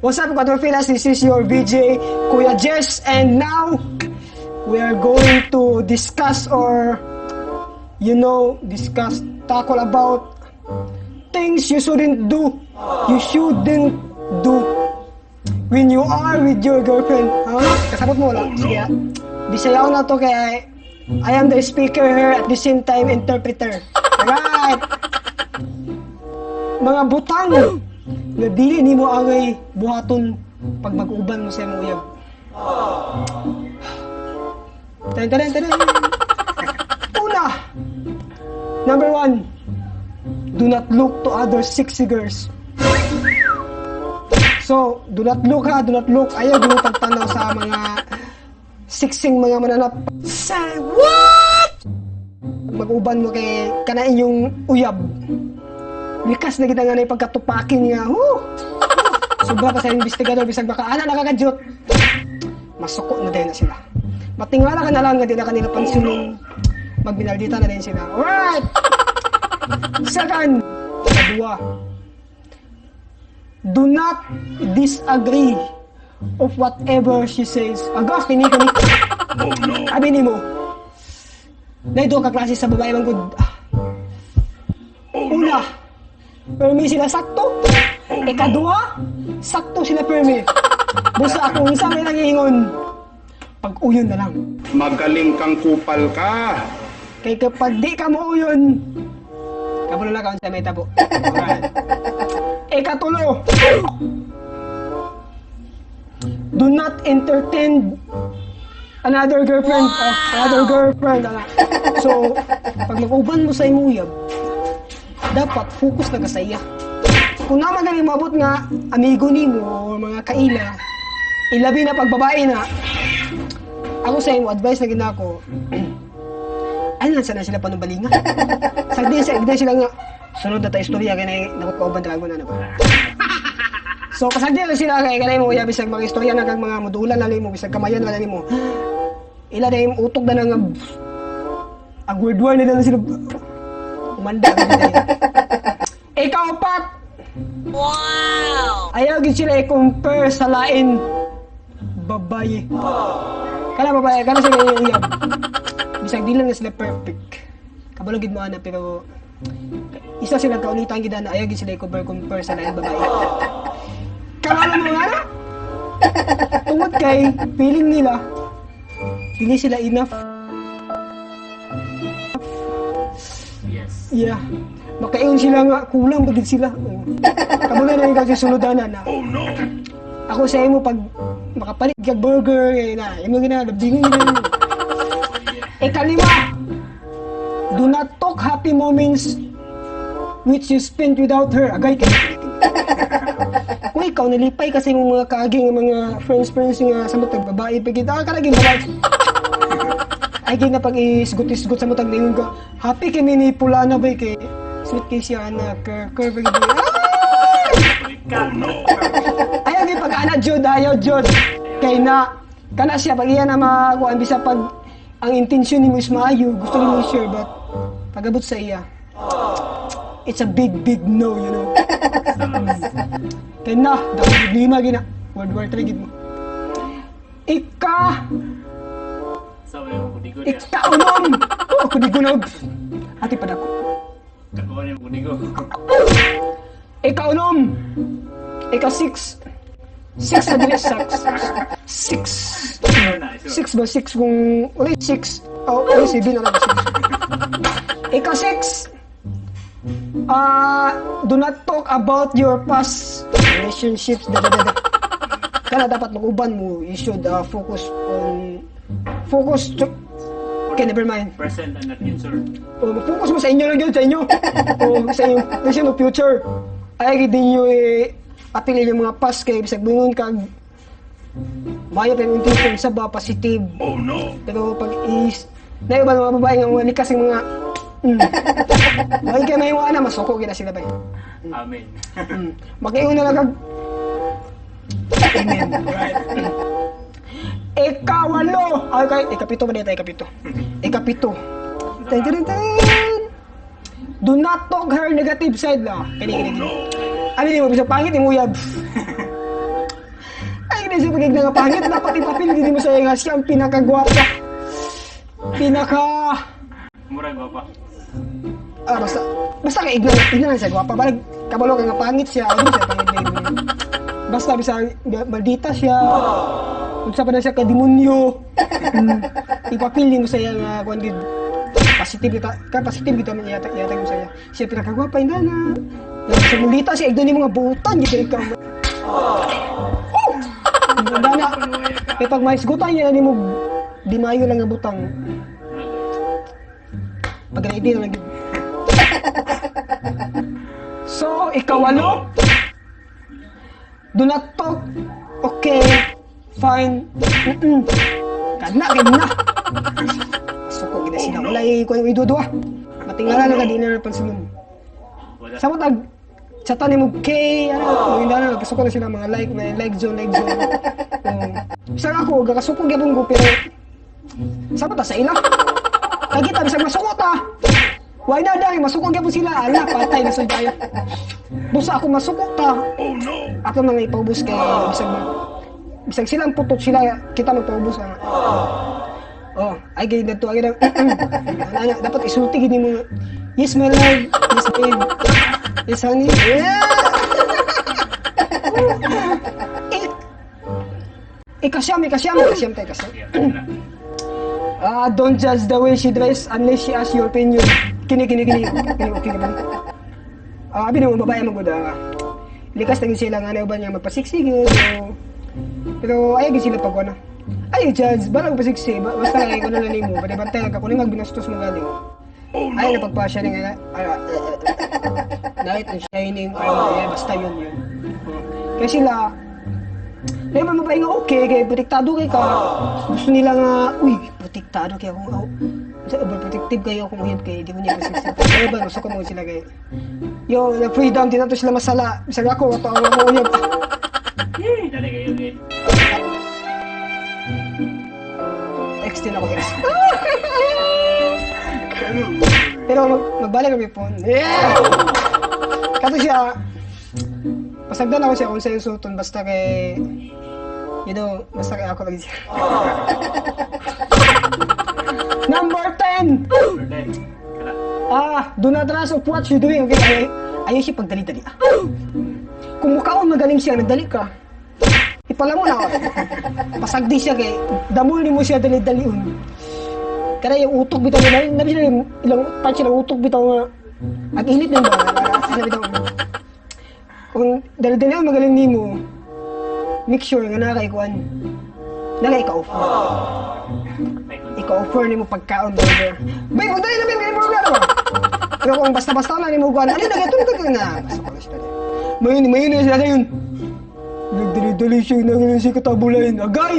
What's up, Quadrofilas? This is your VJ, Kuya Jess, and now we are going to discuss or, discuss, tackle about things you shouldn't do. You shouldn't do when you are with your girlfriend. Ha? Kasabot mo wala? Sige. Ah. Bisayaw na to kaya I am the speaker here, at the same time interpreter. Alright! Mga butang nga dili nimo angay buhaton pag mag-uban mo sa imong uyab. Tan tan tan. Una, number one, do not look to other sexy girls. So, do not look ha, do not look. Ayaw di mo pagtanaw sa mga sexing mga mananap. Say what? Mag-uban mo kay kana inyong uyab. Likas na kita nga na pagkatupakin nga. Huh! Sobra pa sa investigador, bisag baka ana nakakadyot. Masuko na din na sila. Matingala ka na lang nga di na kanila pansinin. Magbinaldita na din sila. Alright! Second, kadua. Do not disagree of whatever she says. Aga, kini kini. Abi nimo. Nay ka klase sa babae man gud. Una, permi sila sakto. Ikaduha, sakto sila permi. Busa akong isa may nangiingon, pag-uyon na lang. Magaling kang kupal ka. Kay kapag di ka mo uyon, kabalo na ka sa may tabo. Alright. Ikatulo, do not entertain another girlfriend. Oh, another girlfriend. Ana. So, pag mag-uban mo sa imong uyab, dapat focus na ka sa iya. Kung naman gani maabot nga amigo nimo o mga kaila, ilabi na pag babae na, ako sa imo advice na ginako, ay lang sana sila panumbalinga. Sagdi sa igda sila nga sunod na ta istorya kay na nakakauban talaga na ba. So kasagdi lang sila kay kanay mo uya bisag mga istorya na kag mga modulan na nimo, bisag kamayan na nimo. Ila na yung utok na nga ang World War nila na sila umanda gid na. Ikaapat. Wow! Ayaw gid sila i-compare sa lain babaye. Kana babaye, kana sila yung uyab. Bisag di lang na sila perfect. Kabalo gid mo ana, pero isa sila kaulitan gid na ayaw gid sila i-compare compare sa lain babaye. Kabalo mo nga na? Tungod kay feeling nila dili sila enough. Yes. Yeah. Makaingon sila nga kulang ba gid sila. Oh. Kabalo na yung kasi suludanan na. Oh no! Ako sa imo pag makapalit kag burger eh, na imo gina labdingon gina. Ikalima, do not talk happy moments which you spent without her. Agay kay. Kung ikaw nalipay kasi imong mga kaaging nga mga friends friends nga sa matag babae pa gid ah kana gid babae. Ay gid na pag isgot-isgot sa matag ningon ka, happy kami ni pulana bay kay sweet kay siya na ker ker pa gid. Ay! Ayaw gyud pag ana jud, ayaw jud. Kay na kana siya pag iya na makuan bisa pag ang intention nimo is maayo, gusto nimo i-share, but pagabot sa iya, it's a big big no. Kay na, dako problema gina. World War 3 gid mo. Ika Sa may mo kudigo niya. Ikaunom. Oh, kudigo. Ati pa dako. Kakuha niya mo kudigo. Ikaunom. Ika six. Six na dili six. Six. Sure na, sure. Six ba? Six kung... Uli, six. Oh, uli, seven na lang. Six. Ika six. Ah, do not talk about your past relationships. Da, da, da, da. Kana dapat mag-uban mo. You should focus on... Focus to... Okay, never mind. Present and the future. Oh, focus mo sa inyo lang yun, sa inyo. Oh, sa inyo, sa inyo future. Ay, gid ninyo eh, apili yung mga past kay bisag bungon kag mayo pa yung intention sa ba positive. Oh no! Pero pag is na iba mga babae nga mga likas yung mga. Ay kay may na masuko gid na sila ba. Amen. Makiingon na lang kag Amen. Right. Ikawalo. Ay kay ikapito ba dito, ikapito. Ikapito. Ten ten ten. Do not talk her negative side la. Kini kini kini. Ano mo bisag pangit imong uyab. na siya pagiging nga pangit, dapat ipapil gid mo sa iya nga siya ang pinakagwapa. Pinaka Murag gwapa. Ah, basta basta kay igna igna lang siya gwapa. Barag kabalo ka nga pangit siya, hindi siya pangit na igna. Basta bisag maldita siya. Unsa pa na siya ka demonyo. Ipapili mo sa iya nga kuan gid. Positive kita, ka positive kita man iyatag iyatag mo sa iya. Siya pinakagwapa inda na. Sa mulita siya igna ni mga buutan gid ka. Oh! Inda na. Panuwaya ka. Kay pag mahisgutan niya nimo di maayo lang nga butang. Pag ready na lang gid. So, ikawalo. Do not talk. Okay. Fine. Kana, kana. Suko gina sila. Wala eh, kuwan yung dua. Matingala na ka, di na napansin. Wala. Sa tag, chatan ni mo K, ano, mga na, kasuko na sila mga like, may like zone, like zone. Oh. Bisag ako, gakasuko gyapon ko, pero sa ta sa ila. Kagita, bisag masuko ta. Why na dahil masuko gyapon sila, ala, patay na sa tayo. Busa ako masuko ta. Oh no! Ako mga ipaubos kay bisag bisag sila ang putot sila kita magpaubos ang. Oh, ay gay na to ay na ano, dapat isulti gid nimo nga, "Yes, my love. Yes, babe. Yes, honey." Yeah. Eh, ikasyam, ikasyam, ikasyam tayo, ikasyam. Yeah, na. Ah, don't judge the way she dress unless she asks your opinion. Kini, kini, kini. Kini, okay, kini. Ah, abi naman babae magud ah. Likas na gid sila nga ano ba niya magpasiksi gyud. So, pero ay gid sila pag ano. Ay judge, bala magpasiksi, basta kay kuno na nimo, bantay bantay lang ka kuno magbinastos mo galing. Oh Ay no! napagpasya ni nga ah, light and shining armor, yeah, basta yun yun. Oh. Kaya sila, may mga babae nga okay, kay protektado kay ka. Gusto nila nga, uy, protektado kay akong, oh, overprotective kayo akong uyab kay, di ko niya masisip. Kaya ba, gusto ko mo sila kay. Yo, the freedom, di na to sila masala. Bisag ako, ato ang akong uyab. Yay! Dali kayo eh. Ex din ako, ex. Pero magbalik kami po. Yeah! Kato siya, pasagdan ako siya kung sa suton, basta kay, basta kay ako lagi siya. Number 10! Number 10. Kana. Ah, do not rush of what you doing. Okay, ay, ayaw siya pagdali-dali. Ah. Kung mukhaon magaling siya, nagdali ka. Ipala mo na ako. Pasagdi siya kay, damol ni mo siya dali-dalion. Kaya yung utok bitaw nila, nabi sila yung ilang part sila utok bitaw nga. Ang init na ba? Sila bitaw. Kung dali-dali ang magaling nimo, make sure nga nakakaikuan. Naka-offer. May konti. Ika-offer nimo pagkaon burger. Bay, magdali na bay, may burger ba? Pero kung basta-basta lang nimo kuan, ano na gatong ka na. Basta ko na sila. Mayon, mayon na sila dayon. Nagdali-dali siya, nagdali siya katabulain. Agay!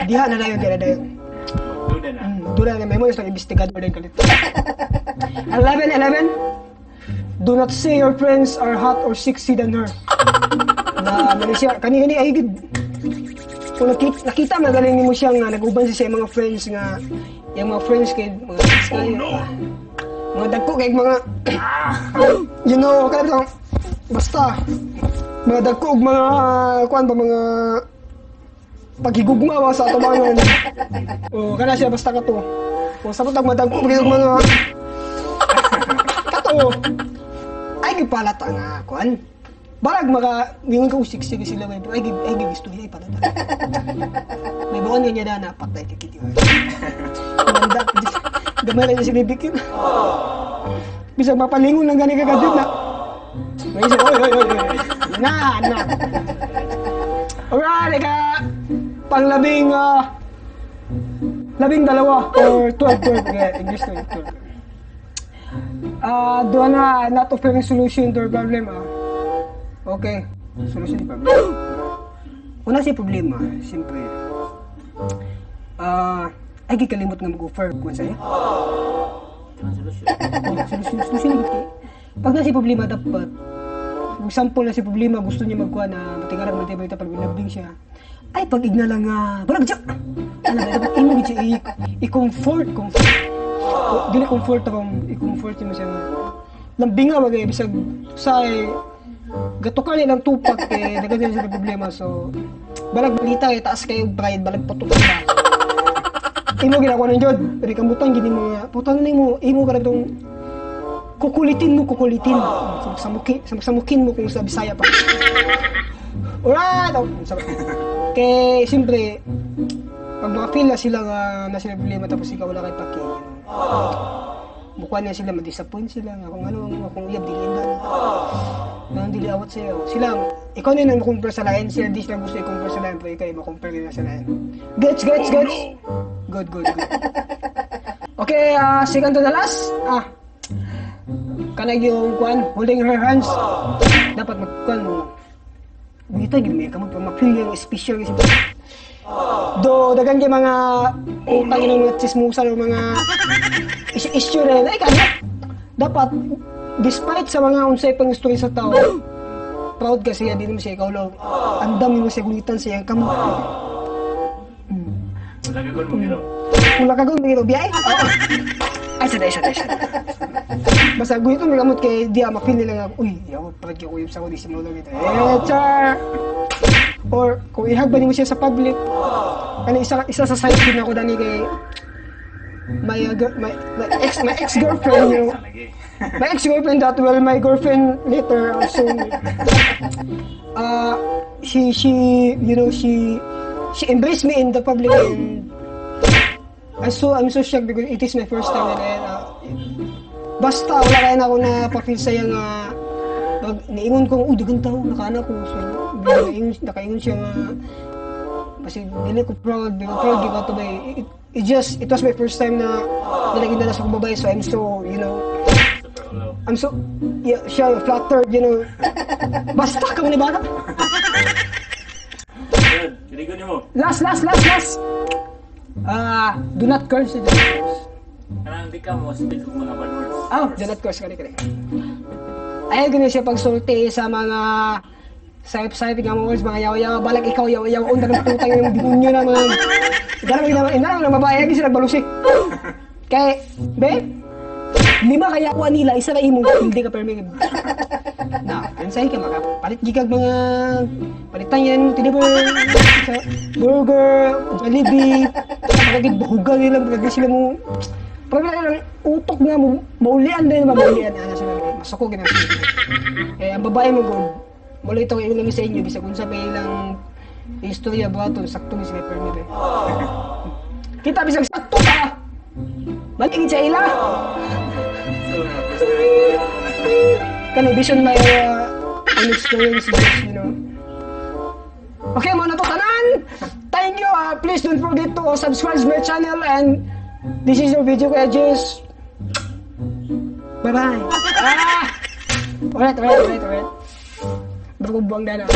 Diha na dayon, diha na dayon. Duda na. Doon na may mo isang investigador din kalit. 11, 11. Do not say your friends are hot or sexy than her. Na mali siya, kani kani ay gid. Kung nakita magaling nimo siya nga nag-uban siya sa mga friends nga yung mga friends kay mga ex kayo. Oh, no. Ah, mga dagko kay mga kada bitaw, basta mga dagko og mga kuan ba mga paghigugma ba sa atubangan. Oh, kana siya basta kato. O sa patag madagko kay og mga kato. Ay gipalata nga kuan. Barag maka mingon ka usik sige sila may ay gi gusto ay palata. May buon nga niya na patay kay kiti. Ganda. Gamay lang siya bibikin. Bisag mapalingon lang gani ka kadit na. May isa, oy, oy, oy, oy. Na, na. Alright, ika, panglabing, 12 or 12, 12, yeah, English to, 12. Ah, doon na, not offering solution to problem, ah. Okay, solution to problem. Una si problema, siyempre. Ah, ay gikalimot nga mag-offer kung sa'yo. Ang solusyon. Oh, solusyon, solusyon gid kay. Pag nasa problema dapat, for example na si problema gusto niya magkuha na matingarag man tayo pag labing siya. Ay pag igna lang nga, barag siya. Ano ba dapat imo gid siya i-comfort, comfort. O, dili comfort akong i-comfort mo siya nga. Lambinga bagay bisag say Gatukar nilang tupak kay daghan sila sila problema, so balag balita kay taas kayo pride, balag patok ba. Imo ginagawa ng jud, pero kambutan gini mga putan nimo imo ka tong kukulitin mo, kukulitin. Samuk-samuki, samuk-samukin mo kung sa Bisaya pa. Alright! Oh, kay siyempre pag maka-feel na sila nga na sila problema tapos ikaw wala kay pake. Mukha na sila, ma-disappoint sila nga kung ano ang akong uyab, dili na. Nang dili awat sa'yo. Sila, ikaw na yung compare sa lain, sila di sila gusto i-compare sa lain, pero ikaw i-compare nila sa lain. Gets, gets, gets? Good, good, good. Okay, second to the last. Kanag yung kwan, holding her hands. Dapat magkuan mo. Dito, gid may kamot, ma-feel yung special kasi. Do, dagan kay mga utang ng mga chismosa o mga issue rin. Ay, kanya. Dapat, despite sa mga unsay pang story sa tao, proud kasi di naman siya ikaw lang. Andam mo siya gulitan sa iyang kamot. Wala ka mo pero. Wala ka gawin, pero biyay. Oo. Ay, sada, sada, sada. Basta gulitan mo kamot kay di ma-feel nila nga, uy, di ako, proud ko sa ako, di simulo kita. Eh, char! Or, kung ihag ba nimo siya sa public, ano, isa sa side din ako dani kay my ex-girlfriend. Sa lagi. My ex-girlfriend that well, my girlfriend later also, she you know she she embraced me in the public and I'm so shocked because it is my first time and basta wala kaya na ako na pa-feel saya nga pag niingon ko, uy, dagang tao, nakaana ko. So, nakaingon siya nga, kasi dili ko proud, dili ko proud, di ko to ba, it was my first time na nalagin na sa akong babae, so I'm so Super ulaw. I'm so, yeah, siya, flattered. Basta ka ni bata. Good. Very good mo. Last, last, last, last! Ah, do not curse, do not curse. Kanang di ka mo speak og mga bad words. Ah, do not curse, kani, kani. Ayaw ganun siya pagsulti sa mga sayop-sayop nga mga words, mga yaw-yaw, balak ikaw yaw-yaw, unta ng putang yung demonyo na mga ganun ginawa, ina lang ng babae, lagi sila nagbalusik. Kay, be, lima kaya kuha nila, isa na imo, hindi ka permit. Na, kansay ka, makapalit gigag mga palitan yan, tinibor, sa burger, Jollibee, magagid bahugan nila, magagid sila mo, pero lang utok nga mo, maulian din ba, maulian, ano sila, masuko gina sila. Eh, ang babae mo, God, wala ito kayo lang sa inyo, bisag unsa pa ilang istorya ba ito, sakto ni sila permit eh. Kita bisag sakto ka! Maligid sa ila! So, first time. Kani vision my own experiences. Okay, mao na to tanan! Thank you. Please don't forget to subscribe to my channel and this is your video Kuya Jess. Bye-bye. Ah! Alright. Bago buwang dana.